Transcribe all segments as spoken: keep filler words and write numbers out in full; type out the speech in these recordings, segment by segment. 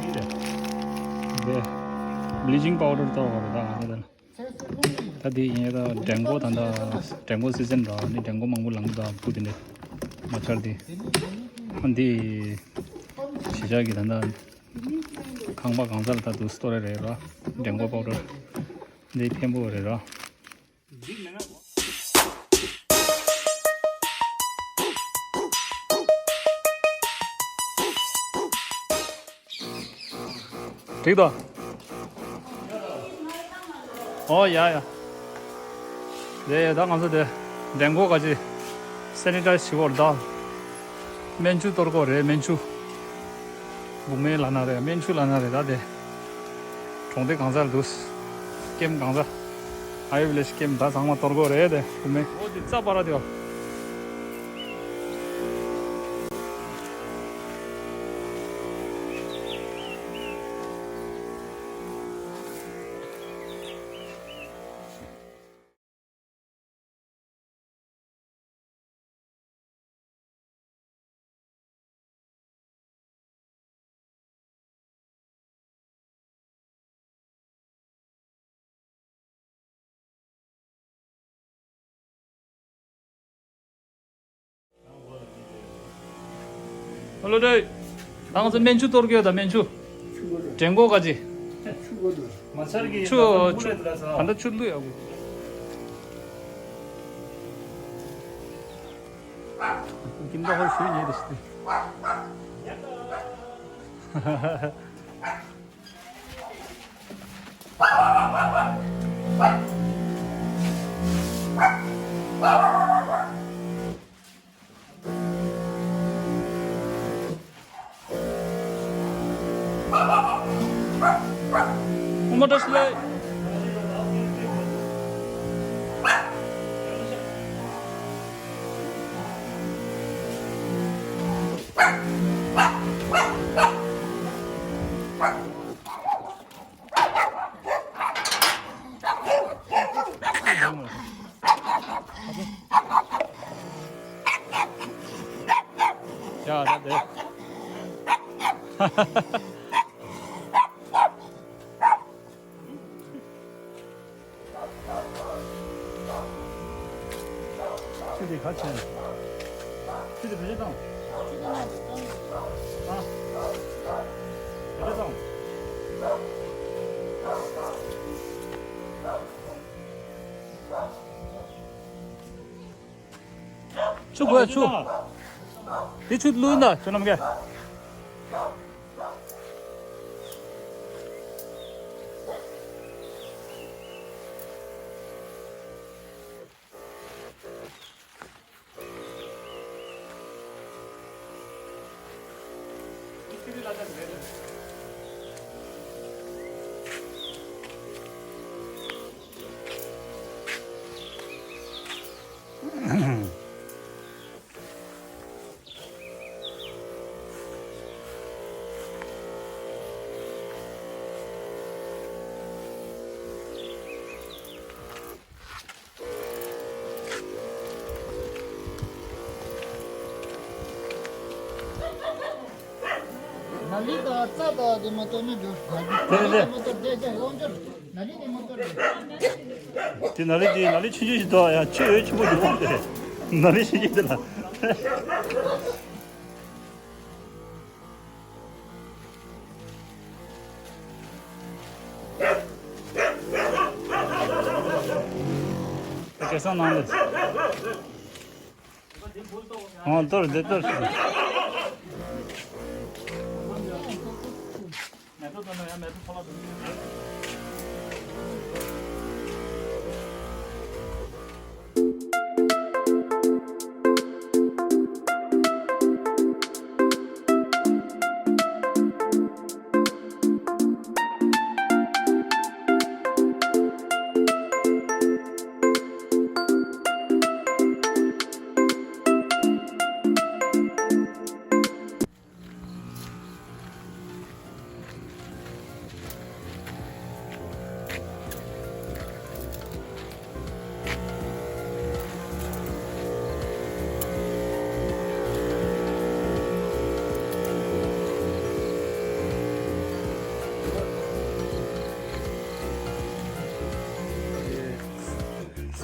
འདི་བྷི་ལི་ཅིང་པའུ་ཌར་གཏོར་བ་རེད་ད་ང་ཚོ་དེ་ལ། ད་འདི་ཡིན་ད་འགྲེང་བུ་ད་ད་འགྲེང་བུ་སི་ཛན་ར་ནི་འགྲེང་བུ་མང་པོ་ལངས་ད་བུ་དེ་འདྲ་མ་ཆར་དེ། ཨ་འདི་གཞིས་ཆགས་ཀྱི་ད་ད་ཁང་པ་གང་ས་ལ་ད་དུ་སྟོར་རེད་ར། འགྲེང་བུ་པའུ་ཌར་འདི་འཕེན་པོ་རེད་ར། འགྲིག་དོ། ཨོ་ཡ་ཡ། རེད་ད་ང་ཚོ་དེ་འགྲེང་བུ་ག་ཅི་སེ་ནི་ཊའི་ཛི་བྱེད་དགོས་རེད་ད། སྨན་ཆུ་གཏོར་དགོས་རེད་སྨན་ཆུ། བུ་མོའི་ལ་ན་རེད་སྨན་ཆུ་ལ་ན་རེད་ད་དེ། གྲོང་སྡེ་གང་སར་འདུག་ཀེམ་གང་སར། ཨའི་ཝི་ལེ་ཇི་ཀེམ་ད་ཚང་མ་གཏོར་དགོས་རེད་དེ་བུ་མོའི། འོ་དེ་རྩ་བ་ར་དེ་བ། ཨ་ལོ་ཏྲེ། ད་ང་ཚོ་སྨན་ཆུ་གཏོར་གི་ཡོད་ད་སྨན་ཆུ། འགྲེང་བུ་ག་ཅི། མ་ཆར་གི་ཆུ་ད་ཆུ་ད་ལྟ་ཆུ་བླུག་ཡག་གི། ཀིན་ད་ཧོར་ཤུ་ཉེ་དེ་ཤི། ཡ་ད་དེ། ཁྱེད་དེ་ག་བྱས་ནས། ཁྱེད་དེ་བེད་སྤྱོད་བཏང་། ཨ། བེད་སྤྱོད་བཏང་། ཆུ་དགོས་ཆུ། དེ་ཆུ་བླུགས་ན་ཆུ་ནམ་གས། ནཱ་ལི་དང་རྩྭ་དང་དེ་མ་གཏོགས་ནི་འདུག་དེ་རེད་དེ། མ་གཏོགས་དེ་དེ་ཡོང་འབྱོར་ནཱ་ལི་དེ་མ་གཏོགས་རེད། དེ་ནཱ་ལི་དེ་ནཱ་ལི་ཆུང་ཆུང་ཞིག་འདུག་ཡ་ཆུ་ཡོད་ཆེན་པོ་ཞིག་འདུག་དེ་ནཱ་ལི་ཆུང་ཆུང་དེ་ལ། སྐལ་བཟང་ནང་དུ། ཨོ་གཏོར་འདི་གཏོར།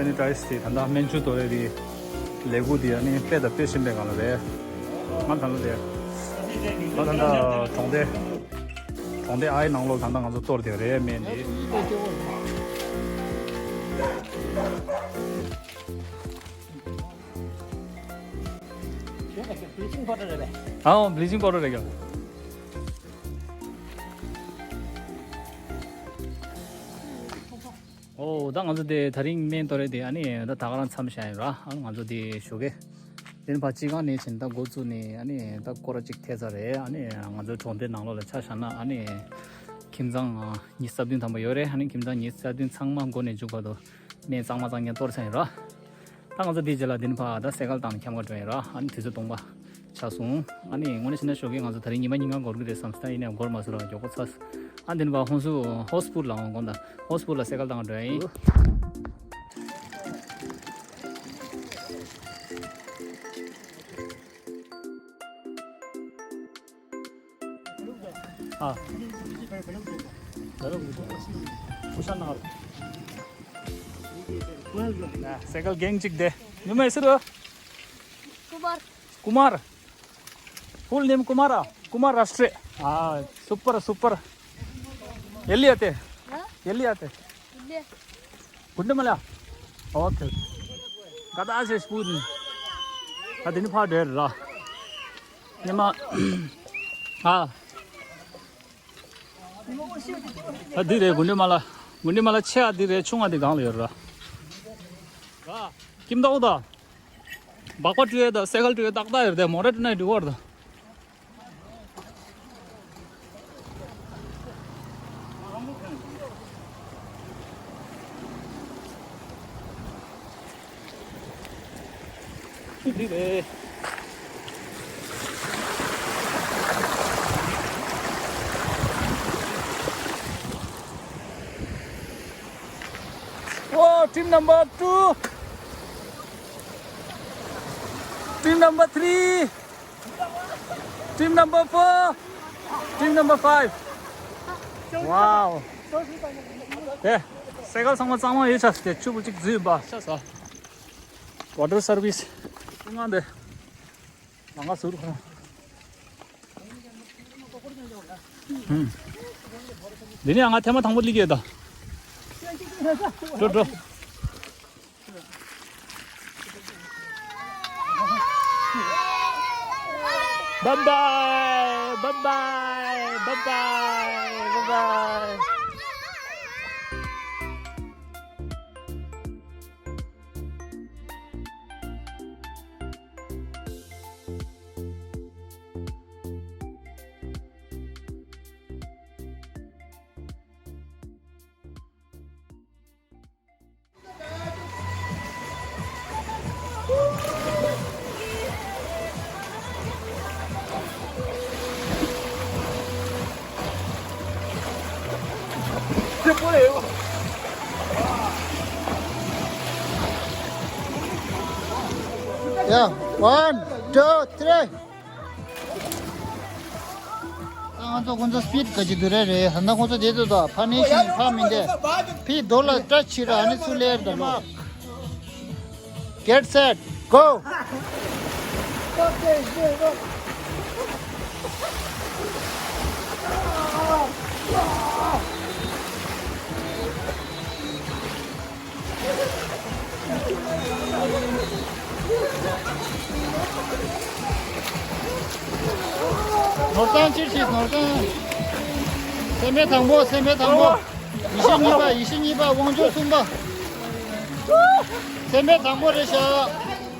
ཨ་ནི་ཏྲ་ཡིས་དེ་ད་ལྟ་སྨན་ཆུ་གཏོར་ཡས་དེ་ལས་འགུལ་དེ་ཨ་ནི་སྤེལ་དང་སྤེལ་བཞིན་པའི་སྒང་ལ་རེད། ང་ད་ལྟ་དེ་ད་ད་ལྟ་གྲོང་སྡེ་གྲོང་སྡེ་ཨའི་ནང་ལོགས་ད་ལྟ་ང་ཚོ་གཏོར་བསྡད་རེད་སྨན་དེ། ཨའོ་བི་ལི་ཅིང་པའོ་ཌར་རེད་ཀྱང་། ཨོ་ད་ང་ཚོ་དེ་ད་རིང་སྨན་གཏོར་རེད་དེ་ཨ་ནི་ད་ད་ག་རང་མཚམས་བཞག་ཡིན་ར། ཨ་ང་ཚོ་དེ་ཞོགས་ཀས་དེ་ནི་ཕ་སྤྱི་ཁང་ནས་བྱས་ནས་ད་འགོ་བཙུགས་ནས་ཨ་ནི་ད་སྐོར་ར་གཅིག་ཐེབས་ཚར་རེད། ཨ་ནི་ང་ཚོའི་གྲོང་སྡེ་ནང་ལོགས་ལ་ཆ་བཞག་ན་ཨ་ནི་ཁྱིམ་ཚང་ཉི་ཤུ་རྩ་བདུན་ཐམ་པ་ཡོད་རེད། ཨ་ནི་ཁྱིམ་ཚང་ཉི་ཤུ་རྩ་བདུན་ཚང་མ་འགོ་ནས་མཇུག་བར་དུ་སྨན་གཙང་མ་གཙང་རྐྱང་གཏོར་ཚར་ཡིན་ར། ད་ང་ཚོ་དེའི་རྗེས་ལ་འདི་ནས་ཕར་ད་སེ་ཀལ་བཏང་ནས་འཁྱམ་ག་འགྲོ་ཡིན་ར། ཨ་ནི་དུས་ཚོད་སྟོང་པ་ཆགས་སོང་། ཨ་ནི་དངོས་གནས་བྱས་ན་ཞོགས་ཀས་ང་ཚོ་ད་རིང་ཉི་མ་གཉིས་ཀ་འགོར་གི་རེད་བསམ་སོང་། ད་ཡིན་ནའང་འགོར་མ་སོང་ར། མགྱོགས་པོ་ཚར་སོང་། ཨ་འདི་ནས་ཕར་ཧོན་སུར་ཧོ་སི་པུར་ལ་འོང་དགོངས་དག་ཧོ་སི་པུར་ལ་སེ་ཀལ་བཏང་ག་འགྲོ་ཡ་ཡིན། ཨ། སེ་ཀལ་འགེངས་གཅིག་དེ། ཉི་མ་ཨེ་སི་རུ། कुमार। Kumar. Full name Kumar. Kumar राष्ट्रे। हाँ, super, super. ಎಲ್ಲಿ ಆತೆ? हाँ? ಎಲ್ಲಿ ಆತೆ? गुंडमला। ओके। कदा से स्पून। अदिन फाडर रा। ཉི་མ། ཨ། ད་འདི་རེད། གུན་ཌི་མ་ལ། གུན་ཌི་མ་ལ་ཆེ་བ་འདི་རེད། ཆུང་བ་འདི་སྒང་ལ་ཡོད་ར། ཀིམ་ཏའུ་ད། སྦག་སྦག་སྤྲོད་ཡས་ད་སེ་ཀལ་སྤྲོད་ཡས་ཏག་ཏག་ཡོད་རེད། མོ་ར་ཏི་ནའི་འགྲོ་བར་ད། འདི་རེད། Oh, team number two. Team number three. Team number four. Team number five. Wow. དེ། སེ་ཀལ་ཚང་མ་གཙང་མ་ཡོད་ཆ་དེ་ཆུ་བུ་གཅིག་འཛུལ་བ། ཤ་ཟ། ཝ་ཊར་སར་བི་སི། ང་འདི། ང་ང་ཟུར་ཁོ། ཧུམ། འདི་ནས་ང་ཐེངས་མ་དང་པོ་སླེབས་ཀྱི་ཡོད་ད། འགྲོ་འགྲོ། Bye bye, bye bye, bye bye, bye bye. Yeah, one, two, three. ད་ང་ཚོ་ཁོང་ཚོ་སི་པིཌ་ག་ཅིག་འདུག་རེད་རེད། ད་ནང་ཁོང་ཚོ་བསྡད་འདུག་ད་ཕར་ནས་ཤིང་ཕར་མི་འདེད། ཕི་རྡོ་ལ་སྐྲ་ཕྱིས་ར། ཨ་ནི་ཚུར་སླེབས་ད་ལོ། Get set, go. ནོར་བཟང་ཕྱིར་ཕྱིན། ནོར་བཟང་། སེམས་དཔའ་དང་པོ། སེམས་དཔའ་དང་པོ། ཡེ་ཤེས་གཉིས་པ། ཡེ་ཤེས་གཉིས་པ། དབང་ཕྱུག་གསུམ་པ། སེམས་དཔའ་དང་པོ་རེད་ཤག་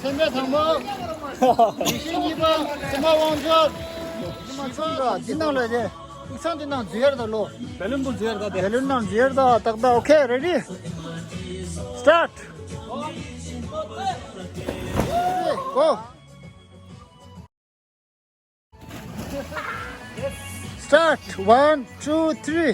སེམས་དཔའ་དང་པོ། ཡེ་ཤེས་གཉིས་པ། སེམས་དཔའ་དབང་ཕྱུག་བཞི་པ། འདི་ནང་ལ་རེད། ཚིག་ཚང་འདི་ནང་འཛུལ་ཡར་ད་ལོ། བེ་ལུན་པུ་འཛུལ་ཡར་ད་དེ། བེ་ལུན་ནང་འཛུལ་ཡར་ད་ཏག་ཏག Okay, ready? Start. Go. Start. One, two, three.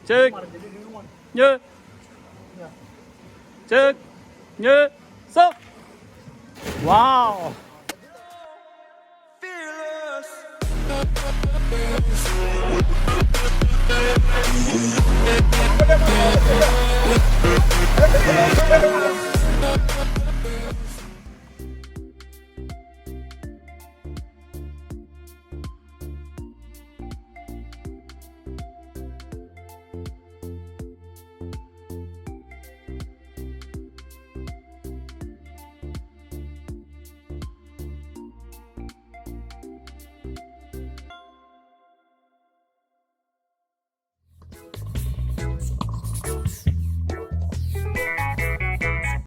Check. གཉིས། གཅིག་གཉིས། གསུམ། Wow.